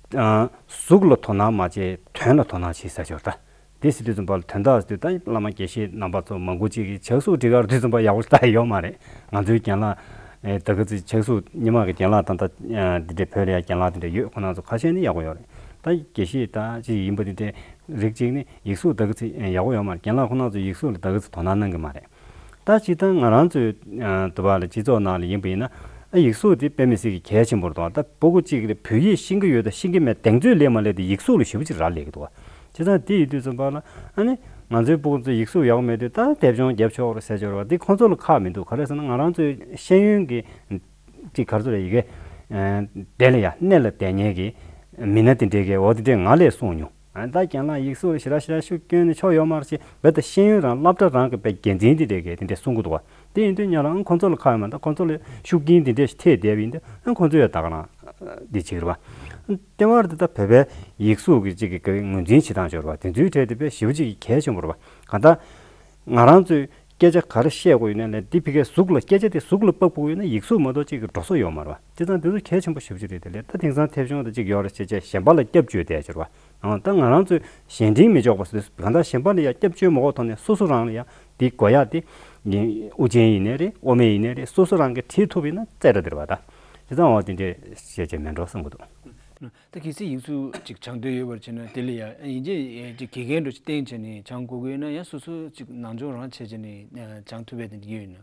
ཨ་གཟུགས་ལ་དོ་སྣང་མ་བྱས་དོན་ལ་དོ་སྣང་བྱེད་ཟེར་ཆོག་ད། དེ་ཟེར་དུས་ཙམ་པ་ལ་དོན་དག་ཟེར་དུས་ད་བླ་མ་དགེ་བཤེས་རྣམ་པ་ཚོ་མང་པོ་ཅིག་གིས་ཕྱག་གཟུགས་འབྲི་གར་དུས་ཙམ་པ་ཡག་པོ་ཞིག་ལྟ་ཡི་ཡོད་མ་རེད། ང་ཚོའི་རྒན་ལགས་ཨེ་ད་ག་ཚོད་ཕྱག་གཟུགས་སྔོན་མ་གི་རྒན་ལགས་དང་ད་ཨ་འདི་འདྲའི་བོད་ལ་ཡ་རྒན་ལགས་དེ་འདྲ་ཡོད། ཁོ་རང་ཚོ་ཁ་ཤས་ནི་ཡག་པོ་ཡོད་རེད། ད་དགེ་བཤེས་ད་ཅིག་ཡིན་པ་དེ་འདྲའི་རིགས་ཅིག་ནི་ཡིག་གཟུགས་ད་ག་ཚོད་ཡག་པོ་ཡོད་མ་རེད། རྒན་ལགས་ཁོ་རང་ཚོ་ཡིག་གཟུགས་ལ་ད་ག་ཚོད་དོ་སྣང་གནང་གི་མ་རེད། ད་སྤྱིར་བཏང་ང་རང་ཚོའི་ཨ་འདུག་པ་ལ་སྤྱི་ཚོགས་ནང་ལ་ཡིན་པ་ཡིན་ན་ཨ་ཡིག་གཟུགས་དེ་དཔེ་མི་སྲིད་ཀྱི་གལ་ཆེན་པོ་རེད་འདུག་ད་སྤུ་གུ་གཅིག་གིས་བོད་ཡིག་ཤེས་ཀྱི་ཡོད་དང་ཤེས་ཀྱི་མེད་གདེང་ཚོད་སླེབས་མ་སླེབས་དེ་ཡིག་གཟུགས་ལ་ཞེ་པོ་ཅིག་རག་ལས་ཀྱི་འདུག་བྱས་ཙང་དེ་ཡིན་དུས་ཙམ་པ་ལ་ཨ་ནི་ང་ཚོའི་སྤུ་གུ་ཚོ་ཡིག་གཟུགས་ཡག་པོ་མེད་དུས་ད་དེབ་ཆུང་རྒྱབ་ཆོག་རེད་ཟེར་ཆོག་རེད་པ། འདི་ཁོང་ཚོ་ལ་ཁག་མི་འདུག་ག་རེ་ཟེར་ན་ང་རང་ཚོའི་ཤེས་ཡོན་གྱི་ཅིག་ག་རེ་ཟེར་རེད། ཡི་གེ་དེ་ལ་ཡ་གནད་ལ་བསྡད་མཁན་གྱི་མི་སྣ་དེ་འདྲས་ཀྱིས་འོ་དེ་འདྲས་ང་ལ་གསུངས་མྱོང་། ཨ་ད་རྒན་ལགས་ཡིག་གཟུགས་ལ་ཞེ་དྲག་ཞེ་དྲག་ཤུགས་བསྐྱོན་ནས་ཆོག་ཡོད་མ་རེད་ཅེས་རྦད་དེ་ཤེས་ཡོན་རང་སློབ་གྲྭ་རང་གི་དཔེ་འགན་འཛིན་དེ་འདྲས་ཀྱིས་དེ་འདྲས་གསུང་གི་འདུག་བ། དེ་ཡིན་དུས་ང་རང་ཁོང་ཚོ་ལ་ཁག་ཡོད་མ་རེད། ད་ཁོང་ཚོ་ལ་ཤུགས་རྐྱེན་དེ་འདྲས་ཐེབས་བསྡད་པ་ཡིན་དུས་ཨ་ཁོང་ཚོ་ཡང་ད་ག་རང་འདི་བྱེད་ཀྱི་རེད་པ། ལྟེ་བར་དུ་ད་བོད་པའི་ཡིག་གཟུགས་ཀྱི་གཅིག་གི་ངོས་འཛིན་བྱེད་སྟངས་ཤོར་བ་དེ་ཚོའི་གྲས་དེ་དཔེ་ཞེ་པོ་ཅིག་གལ་ཆེན་པོ་རེད་པ། གང་ལྟར་ང་རང་ཚོས་སྐད་ཆ་ག་རེ་བཤད་དགོས་ཡོད་ན་ལས་འདི་ཕ་གིའི་གཟུགས་ལ་སྐད་ཆ་དེ་གཟུགས་ལ་དཔག་དགོས་ཡོད་ན་ཡིག་གཟུགས་མ་གཏོགས་གཅིག་གི་འགྲོ་ས་ཡོད་མ་རེད་པ། བྱས་ཙང་དེ་ཚོ་གལ་ཆེན་པོ་ཞེ་པོ་ཅིག་རེད། དེ་ལས་ད་དེང་སང་དེབ་ཆུང་དེ་གཅིག་ཡོད་རེད་ཅེས་བྱས་གཞན་པ་ལ་སྐྱབས་བཅོལ་བསྡད་ཡོད་རེད་པ། ཨང་ད་ང་རང་ཚོས་གཞན་དྲིང་མི་འཇོག་པ་ཟེར་དུས་གང་ལྟར་གཞན་པ་ལ་ཡང་སྐྱབས་བཅོལ་མ་དགོས་ཐོག་ནས་སོ་སོ་རང་ལ་ཡང་འདི་དགོས་ཡག་དེ་དབུ་ཅན་ཡིན་ནའི་རེད། དབུ་མེད་ཡིན་ནའི་རེད། སོ་སོ་རང་གིས་བྲིས་ཐུབ་ཡིན་ན་རྩེ་གྲ་དེ་རེད་པ། ད་བྱས་ཙང་འོ་དེ་འདྲས་བཤད་བྱས་མེད་འགྲོ་བསམ་གྱི་འདུག་ད་གལ་སྲིད་ཡིག་གཟུགས་ཅིག་སྦྱང་འདོད་ཡོད་པར་བྱས་ན་དེ་ལ་ཡ་ཡིན་གཅིག་ཡིན་གཅིག་དགེ་རྒན་འདྲ་ཅིག་བསྟེན་བྱས་ནས་སྦྱང་དགོས་ཀྱི་ཡོད་ན་ཡང་སོ་སོ་ཅིག་ནང་སྦྱོང་རང་བྱས་བྱས་ནས་སྦྱང་ཐུབ་པའི་དེ་འདྲ་ཡོད་ན།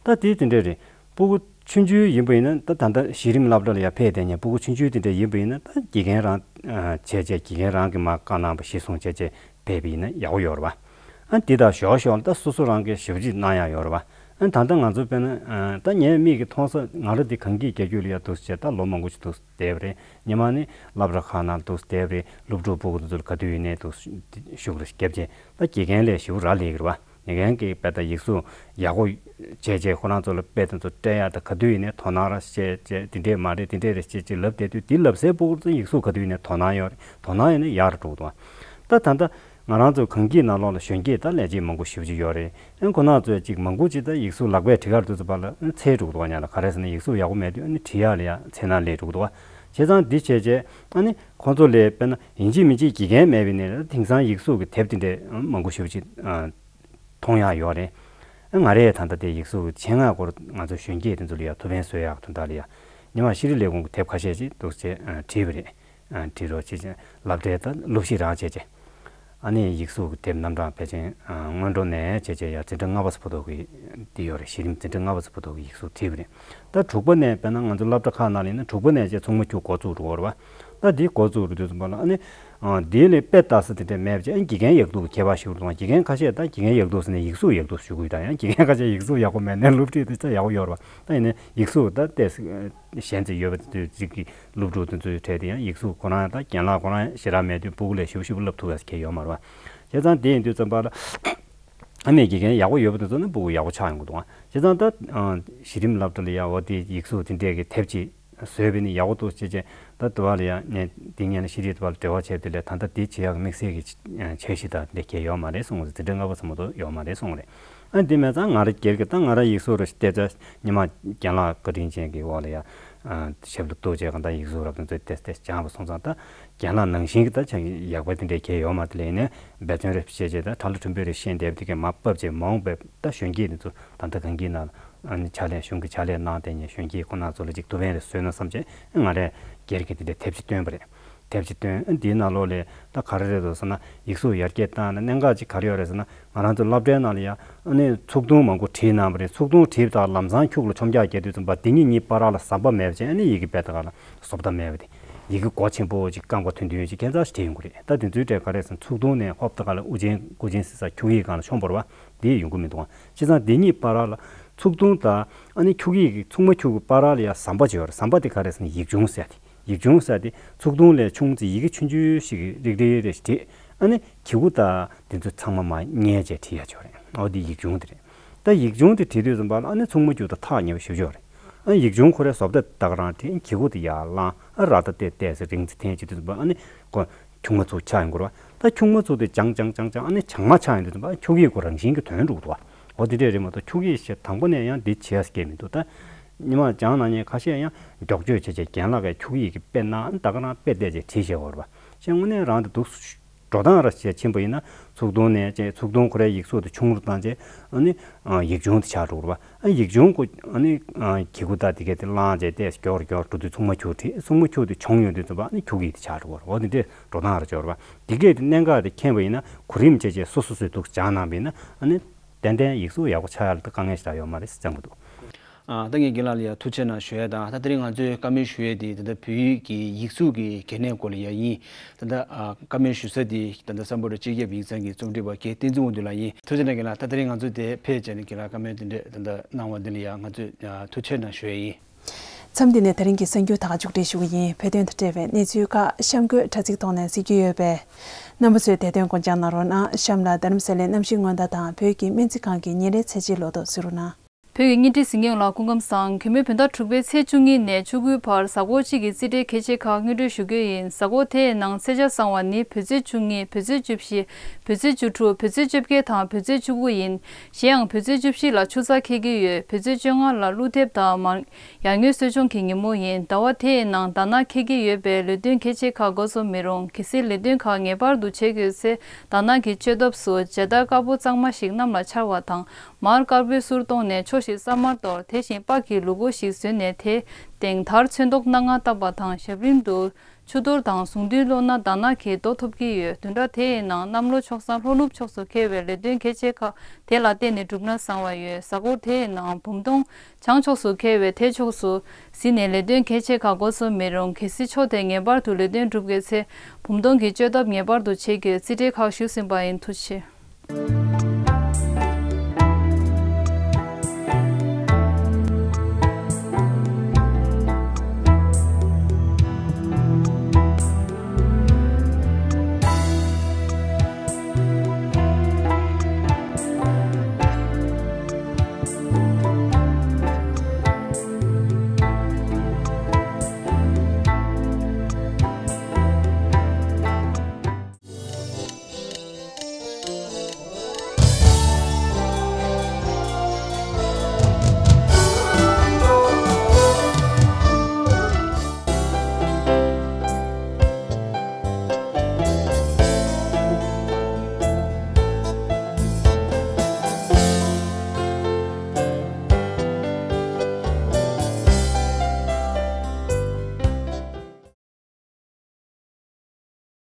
ད་དེ་དེ་འདྲས་རེད། སྤུ་གུ་ཆུང་ཆུང་ཡིན་པ་ཡིན་ན་ད་ད་ལྟ་གཞི་རིམ་སློབ་གྲྭ་ལ་ཡ་ཕེབས་བསྡད་མཁན་སྤུ་གུ་ཆུང་ཆུང་དེ་འདྲས་ཡིན་པ་ཡིན་ན་ད་དགེ་རྒན་རང་བྱས་བྱས་དགེ་རྒན་རང་གིས་མར་བཀའ་གནང་བ་གཞིར་བཟུང་བྱས་བྱས་ཕེབས་པ་ཡིན་ན་ཡག་པོ་ཡོད་རེད་པ། ཨ་འདི་དང་ཞོག་ཞོག་ལ་ད་སོ་སོ་རང་གིས་ཞབས་ཕྱི་གནང་ཡག་ཡོད་རེད་པ། ཨ་ད་ལྟ་ང་ཚོ་དཔེར་ན་ཨ་ད་ངའི་མིག་གིས་མཐོང་ས། ང་རང་འདི་གངས་སྐྱིད་རྒྱལ་རྒྱུད་ལ་ཡ་འདུག་སེ་བྱས་ད་ལོ་མང་པོ་ཞིག་འདུག་སེ་བསྡད་པ་རེད། ཉི་མ་ནི་སློབ་གྲྭ་ཁག་ནང་འདུག་སེ་བསྡད་པ་རེད། སློབ་ཕྲུག་ཕྲུ་གུ་དེ་ཚོ་ལ་ག་དུས་ཡིན་ནའི་འདུག་སེ་ཞུགས་ར་བརྒྱབ་བྱས། ད་དགེ་རྒན་ལས་ཞེ་པོ་རག་ལས་ཀྱི་རེད་བ། དགེ་རྒན་གྱིས་དཔེ་ད་ཡིག་གཟུགས་ཡག་པོ་བྱས་བྱས་ཁོ་རང་ཚོ་ལ་དཔེ་དེ་ཚོ་སྤྲད་ཡག་ད་ག་དུས་ཡིན་ནའི་དོ་སྣང་ར་བྱས་བྱས། འདི་འདྲས་མ་རེད། འདི་འདྲས་རེད་ཅེས་ཅེས་ལབ་བསྡད་དུས། འདི་ལབ་སའི་ཕྲུ་གུ་ཚོ་ཡིག་གཟུགས་ག་དུས་ཡིན་ནའི་དོ་སྣང་ཡོད་རེད། དོ་སྣང་ཡོད་ན་ཡག་རུ་འགྲོ་གི་འདུག་བ། ད་ད་ལྟ་ང་རང་ཚོ་གངས་སྐྱིད་ནང་ལོགས་ལ་གཞོན་སྐྱེས་ད་ལས་བྱེད་མང་པོ་ཞེ་པོ་ཅིག་ཡོད་རེད། ཨ་ཁོ་ན་ཚོས་ཅིག་མང་པོ་ཅིག་ད་ཡིག་གཟུགས་ལག་པས་བྲིས་ཁར་དུས་ཚོད་པ་ལ་ཨ་ཚེ་འགྲོ་གི་འདུག་བ། ཉག་ལ་ག་རེ་ཟེར་ན་ཡིག་གཟུགས་ཡག་པོ་མེད་དུས་ཨ་ནི་བྲིས་ཡག་ལ་ཡ་ཚེ་ན་ལས་འགྲོ་གི་འདུག་བ། བྱས་ཙང་འདི་བྱས་བྱས་ཨ་ནི་ཁོང་ཚོ་ལས་དཔེར་ན་ཡིན་གཅིག་མིན་གཅིག་དགེ་རྒན་མེད་པ་ཡིན་ནའི་ད་དེང་སང་ཡིག་གཟུགས་ཀྱི་དེབ་དེ་འདྲས་ཨ་མང་པོ་ཞེ་པོ་ཅིག་ཨ་མཐོང་ཡག་ཡོད་རེད། ཨ་ང་རས་ད་ལྟ་དེ་ཡིག་གཟུགས་ཀྱི་ཆེད་མངགས་སྐོར་ང་ཚོ་གཞོན་སྐྱེས་དེ་ཚོ་ལ་ཡ་ཐུགས་ཕན་གསོས་ཡག་དོན་དག་ལ་ཡ་ཉི་མ་ཤེས་རིག་ལས་ཁུངས་ཀྱི་དེབ་ཁ་ཤས་ཅིག་འདུག་སེ་ཨ་བྲིས་པ་རེད། ཨ་བྲིས་རོགས་བྱས་བྱས་ལབ་སྟེ་ད་སློབ་ཞིག་རག་བྱས་བྱས། ཨ་ནི་ཡིག་གཟུགས་ཀྱི་དེབ་རྣམ་གྲངས་ཕལ་ཆེར་ཨ་སྔོན་འགྲོ་ནས་བྱས་བྱས་ཡ་འཛིན་གྲྭ་ལྔ་པ་ཙམ་བར་དུ་གི་འདི་ཡོད་རེད། གཞི་རིམ་འཛིན་གྲྭ་ལྔ་པ་ཙམ་བར་དུ་གི་ཡིག་གཟུགས་བྲིས་པ་རེད། ད་དྲུག་པ་ནས་དཔེར་ན་ང་ཚོ་སློབ་གྲྭ་ཁག་ནང་ལ་ཡིན་ན་དྲུག་པ་ནས་བྱས་ཚོགས་མ་འཁྱུག་འགོ་བཙུགས་འགྲོ་གི་རེད་བ། ད་འདི་འགོ་བཙུགས་འགྲོ་དུས་ཙམ་པ་ལ་ཨ་ནི་ཨ་འདི་ལས་དཔེ་ལྟ་ས་དེ་འདྲ་མེད་པ་བྱས། ཨ་དགེ་རྒན་ཡག་སྡུག་གི་ཁྱད་པར་ཞིག་རེད་འདུག་དགེ་རྒན་ཁ་ཤས་ད་དགེ་རྒན་ཡག་སྡུག་ཟེར་ནས་ཡིག་གཟུགས་ཡག་སྡུག་ཞུ་གི་ཡོད། ད་ཡང་དགེ་རྒན་ཁ་ཤས་ཡིག་གཟུགས་ཡག་པོ་མེད་ནའི་སློབ་ཁྲིད་དེ་ཆ་ཡག་པོ་ཡོད་རེད་བ། ད་ཡིན་ནའི་ཡིག་གཟུགས་ད་ལྟས་གཞན་ཚོ་ཡོད་པ་དེ་ཚོ་གཅིག་གི་སློབ་ཕྲུག་དེ་ཚོའི་གྲས་དེ་ཡང་ཡིག་གཟུགས་ཁོ་རང་ད་རྒན་ལགས་ཁོ་རང་ཞེ་དྲག་མེད་དུས་ཕྲུ་གུ་ལས་ཞིབ་ཞིབ་བསླབ་ཐུབ་པ་ཞིག་ཡོད་མ་རེད་བ། བྱས་ཙང་དེ་ཡིན་དུས་ཙམ་པ་ལ་ཨ་ནི་དགེ་རྒན་ཡག་པོ་ཡོད་པ་དེ་ཚོ་ནི་ཕྲུ་གུ་ཡག་པོ་ཆགས་ཡོང་གི་འདུག་ཨ། བྱས་ཙང་ད་གཞི་རིམ་སློབ་གྲྭ་ལ་ཡ་འོ་དེ་ཡིག་གཟུགས་དེ་འདྲས་ཀྱི་དེབ་ཅིག་བཟོས་པ་ནི་ཡག་པོ་འདུག་ཅེས་བྱས། ད་དུ་བ་ལ་ཡ་ངས་འདི་ཉན་ཤེས་རིག་དུ་བ་ལ་འབྲེལ་བ་བྱས་པ་དེ་ལས་ད་ལྟ་འདི་བྱེད་ཡག་གི་དམིགས་བསལ་གྱི་འཆར་གཞི་དང་འདི་གས་ཡོད་མ་རེད་གསུངས་རེད། འཛིན་གྲྭ་ལྔ་པ་ཙམ་མ་གཏོགས་ཡོད་མ་རེད་གསུངས་རེད། ཨ་འདི་མེད་ཙང་ང་རང་སྒེར་གྱི་ད་ང་རང་ཡིག་གཟུགས་ར་ཞིག་བལྟས་ཚེ་ཉི་མ་རྒན་ལགས་བཀའ་དྲིན་ཅན་གྱི་འོག་ལ་ཡ་ཞབས་ལ་གཏུགས་བྱས་གང་ལྟར་ཡིག་གཟུགས་རབ་དང་ཚོས་ཏེས་ཏེས་སྦྱངས་པ་སོང་ཙང་ད་རྒན་ལགས་ནང་བཞིན་གྱི་ད་ཆ་ཡག་པ་དེ་འདྲའི་གས་ཡོད་མ་རེད། དེ་ལས་ཡིན་ནའི་འབད་བརྩོན་རེ་བྱས་བྱས་ད་གྲྭ་ལོ་ཕྲན་བུ་རེ་ཤེས་བསྡད་པ་དེ་གས་མ་བབས་བྱས་མ་འོངས་པའི་ད་གཞོན་སྐྱེས་དེ་ཚོ་ད་ལྟ་གངས་སྐྱིད་ནང་ཨ་ནི་ཕྱག་ལས་གཞུང་གི་ཕྱག་ལས་གནང་བསྡད་མཁན་གཞོན་སྐྱེས་ཁོ་ན་ཚོ་ལ་ཅིག་ཐུགས་ཕན་རེ་གསོས་ན་བསམ་བྱས་ང་རས་སྒེར་གྱི་དེ་འདྲའི་དེབ་ཅིག་བཏོན་པ་རེད། དེབ་ཅིག་བཏོན། འདིའི་ནང་ལོགས་ལས་ད་ག་རེ་རེད་འདུག་ཟེར་ན་ཡིག་གཟུགས་ཡར་རྒྱས་བཏང་ན་གནད་འགག་ཅིག་ག་རེ་ཡོད་རེད་ཟེར་ན། ང་རང་ཚོ་སློབ་གྲྭའི་ནང་ལ་ཡ་ཨ་ནི་ཚུགས་ཐུང་མང་པོ་བྲིས་གནང་བ་རེད། ཚུགས་ཐུང་བྲིས་པ་དང་ལམ་སང་ཁྱུག་ལ་མཆོང་རྒྱག་རྒྱག་དུས་ཙམ་པ་འདི་གཉིས་གཉིས་བར་ལ་ཟམ་པ་མེད་པ་བྱས་ཨ་ནི་ཡི་གེ་དཔེ་ད་ག་ལ་བཟོ་ལྟ་མེད་པ་དེ། ཡི་གེ་མགོ་ཆེན་པོ་ཅིག་རྐང་པ་ཐུང་ཐུང་ཅིག་ཁྱད་མཚར་ཞིག་བྲིས་ཡོང་གི་རེད། ད་དེ་ཚོའི་གྲས་ག་རེ་ཟེར་ན་ཚུགས་ཐུང་ནས་ཧོབ་ད་ག་ལ་དབུ་ཅན་དགུ་ཅན་ཟེར་ས་ཁྱུག་ཡིག་སྒང་ལ་མཆོང་བ་རེད་བ། འདི་ཡོང་གི་མི་འདུག་ཨ། བྱས་ཙང་འདི་གཉིས་བར་ལ་ཚུགས་ཐུང་དང་ཨ་ནི་ཁྱུག་ཡིག་གི་ཚུགས་མ་ཁྱུག་གི་བར་ལ་ཡ་ཟམ་པ་ཅིག་ཡོད་རེད། ཟམ་པ་དེ་ག་རེ་ཟེར་ན་ཡིག་ཆུང་ཟེར་ཏེ། ཡིག་ཆུང་ཟེར་དེ་ཚུགས་ཐུང་ལས་ཆུང་ཙམ་ཡི་གེ་ཆུང་ཆུང་ཞིག་རིག་རིག་རེ་ཞིག་བྲིས། ཨ་ནི་གི་གུ་དང་དེ་ཚོ་ཚང་མ་མར་བསྙལ་བྱས་བྲིས་ཡ་ཅིག་ཡོད་རེད། འོ་དེ་ཡིག་ཆུང་དེ་རེད། ད་ཡིག་ཆུང་དེ་བྲིས་དུས་ཙམ་པ་ལ་ཨ་ནི་ཚུགས་མ་ཁྱུག་དང་ཐག་ཉེ་བ་ཞེ་པོ་ཅིག་ཡོད་རེད། ཨ་ནི་ཡིག་ཆུང་ཁོ་རའི་བཟོ་ལྟ་ད་ག་རང་བྲིས། གི་གུ་དེ་ཡར་བླངས། ཨ་ར་ད་ཏེ་ཏེ་ཟེར་རིང་ཙམ་འཐེན་བྱེད་དུས་ཙམ་པ་ཨ་ནི་ཁོ་ཁྱུག་མ་ཚུགས་ཆགས་ཡོང་གི་རེད་བ། ད་ཁྱུག་མ་ཚུགས་དེ་བྱང་བྱང་བྱང་བྱང་ཨ་ནི་བྱང་མ་ཆགས་ཡོང་དུས་ཙམ་པ་ཁྱུག་ཡིག་ཁོ་རང་བཞིན་གྱི་དོན་འགྲུབ་འདུག་བ། འོ་དེ་འདྲས་རེད་མ་གཏོགས་ཁྱུག་ཡིག་ཞེས་དང་པོ་ནས་ཡང་འདི་བྱེད་ཡ་སྐད་མི་འདུག་ད་ཉི་མ་སྦྱང་གནང་མཁན་ཁ་ཤས་ཡང་མགྱོགས་བརྗོད་བྱས་བྱས་རྒན་ལགས་ཀྱིས་ཁྱུག་ཡིག་གི་དཔེ་གནང་ད་ག་རང་དཔེ་བལྟས་བྱས་བྲིས་བཞག་ཡོད་རེད་བ། ཞེས་དངོས་གནས་རང་དེ་འདུག་འགྲོ་སྟངས་ར་བྱས་ཕྱིན་པ་ཡིན་ན་ཚུགས་ཐུང་ནས་བྱས་ཚུགས་ཐུང་ཁོ་རའི་ཡིག་གཟུགས་དེ་ཆུང་རུ་བཏང་བྱས་ཨ་ནི་ཡིག་ཆུང་དེ་ཆགས་འགྲོ་གི་རེད་བ། ཨ་ཡིག་ཆུང་ཁོ་ཨ་ནི་གི་གུ་དག་དེ་གས་དེ་བླངས་བྱས་ཏེ་མགྱོགས་རུ་མགྱོགས་རུ་འགྲོ་དུས་ཚུགས་མ་ཁྱུག་བྲིས། ཚུགས་མ་ཁྱུག་དེ་ཆུང་ཡོང་དུས་ཙམ་པ་ཨ་ནི་ཁྱུག་ཡིག་དེ་ཆགས་འགྲོ་གི་རེད། འོ་དེ་འདྲས་འགྲོ་སྟངས་ར་ཅིག་ཡོད་རེད་བ། དེ་གས་དེ་གནད་འགག་དེ་མཁྱེན་པ་ཡིན་ན་གོ་རིམ་བྱས་བྱས་སོ་སོ་སོས་འདུག་སྦྱངས་གནང་བ་ཡིན་ན་ཨ་ནི་ཏན་ཏན་ཡིག་གཟུགས་ཡག་པོ་ཆགས་ཡ་ལ་ད་དཀའ་ངལ་ཞེ་དྲག་ཡོད་མ་རེད་བསམ་གྱི་འདུག་ཨ་ད་ངས་རྒན་ལགས་ལ་ཡ་ཐུགས་རྗེ་གནང་ཞུ་ཡ་དང་། ད་དེ་རིང་ང་ཚོས་བཀའ་མོལ་ཞུ་ཡས་དེ་ད་ལྟ་བོད་ཡིག་གི་ཡིག་གཟུགས་ཀྱི་གལ་གནད་སྐོར་ལ་ཡ་ཡིན། ད་ལྟ་ཨ་བཀའ་མོལ་ཞུ་ས་དེ་ད་ལྟ་བསམ་ཡས་སྤྲོ་སྐྱིད་རྒྱལ་ཁབ་ཡིག་ཚང་གི་རྩོམ་སྒྲིག་པ་རྒན་བསྟན་འཛིན་དབང་འདུས་ལགས་ཡིན། ཐུགས་རྗེ་གནང་རྒན་ལགས། ད་དེ་རིང་ང་ཚོ་དེ་ཕེབས་བྱས་ནས་རྒན་ལགས་བཀའ་མོལ་དེ་འདྲས་ད་ལྟ་གནང་བ་འདི་ལ་ཡ་ང་ཚོས་ཨ་ཐུགས་རྗེ་གནང་ཞུ་ཡས་ཡིན། མཚམས་འདི་ནས་ད་རིང་གི་གསར་འགྱུར་ད་ག་མཇུག་སྒྲིལ་ཞུ་གི་ཡིན། བོད་དོན་དང་འབྲེལ་བའི་གནས་ཚུལ་ཁག་གཤམ་འཁོད་དྲ་ཚིགས་ཐོག་ནས་གཟིགས་རྒྱུ་ཡོད་པས། རྣམ་པ་ཚོས་དེ་དོན་སྐོར་སྦྱང་གནང་རོགས་གནང་། གཤམ་ལ་རྡ་རམ་ས་ལའི་གནམ་གཤིས་སྔོན་བརྡ་དང་བོད་ཀྱི་སྨན་རྩིས་ཁང་གི་ཉིན་རེའི་ཚད་གཞི་ལོ་ཏོག་གཟིགས་རོགས་གནང་། བོད་ཀྱི་བརྙན་འཕྲིན་གཟིགས་མཁན་ལ་སྐུ་ཁམས་བཟང་། གུས་མོས་བོད་ཟླ་དྲུག་པའི་ཚེས་བཅུ་གཉིས་ནས་བཅུ་དགུའི་བར་གཟའ་འཁོར་གཅིག་གི་རྩིས་ཁྲའི་གལ་ཆེ་ཁག་སྙན་སྒྲོན་ཞུ་རྒྱུ་ཡིན། གཟའ་འཁོར་དེའི་ནང་ཚེས་ཆ་བཟང་བ་ནི་བོད་ཚེས་བཅུ་གཉིས། བོད་ཚེས་བཅུ་བཞི། བོད་ཚེས་བཅུ་དྲུག་བོད་ཚེས་བཅོ་བརྒྱད་དང་བོད་ཚེས་བཅུ་དགུ་ཡིན། གཞན་ཡང་བོད་ཚེས་བཅུ་བཞི་ལ་ཆུ་ཚགས་འཁེལ་གྱི་ཡོད། བོད་ཚེས་བཅོ་ལྔ་ལ་ཀླུ་འདེབས་དང་མར་ཡར་ངོའི་གསོ་སྦྱོང་གི་ཉིན་མོ་ཡིན། ཟླ་བ་དེའི་ནང་དར་ནག་འཁེལ་གྱི་ཡོད་པས་ལས་དོན་གལ་ཆེ་ཁག་འགོ་རྩོམ་མི་རུང་། གལ་སྲིད་ལས་དོན་ཁག་ངེས་པར་དུ་བྱེད་དགོས་ཚེ་དར་ནག་གི་བཅད་ཐབས་སུ་ཇ་དར་དཀར་པོ་གཙང་མ་ཞིག་གནམ་ལ་འཕྱར་བ་དང་། མར་དཀར་པོའི་གསུར་བཏོན་ནས་ཕྱོགས་བཞིར་ས་དམར་གཏོར། དེ་བཞིན་པགས་ཀྱི་ལུས་སྒོ་ཞིག་བཟོས་ནས་དེའི་སྟེང་དར་ཚོན་མདོག་སྣ་ལྔ་བཏབ་པ་དང་། ཞབས་རིམ་དུ་ཆུ་གཏོར་དང་གཟུངས་འདུན་ཀློག་ན་དར་ནག་གི་མདོག་ཐོབ་ཀྱི་ཡོད། བདུན་ཕྲག་དེའི་ནང་གནམ་ལོ་ཆོག་ས་ལྷོ་ནུབ་ཕྱོགས་སུ་འཁེལ་བའི་ལས་དོན་གལ་ཆེ་ཁག་དེ་ལ་བརྟེན་ནས་བསྒྲུབས་ན་བཟང་བ་ཡོད། གཟའ་འཁོར་དེའི་ནང་བུམ་སྟོང་བྱང་ཕྱོགས་སུ་འཁེལ་བས་དེ་ཕྱོགས་སུ་གཟིགས་ནས་ལས་དོན་གལ་ཆེ་ཁག་འགོ་རྩོམ་མི་རུང་། གལ་སྲིད་ཕྱོགས་དེས་ངེས་པར་དུ་ལས་དོན་བསྒྲུབ་དགོས་ཚེ་བུམ་སྟོང་གི་བཅད་ཐབས་ངེས་པར་དུ་བྱེད་དགོས། རྩིས་ཁྲའི་ཁག་ཞུས་ཟིན་པ་ཡིན། ཐུགས་རྗེ་ཆེ།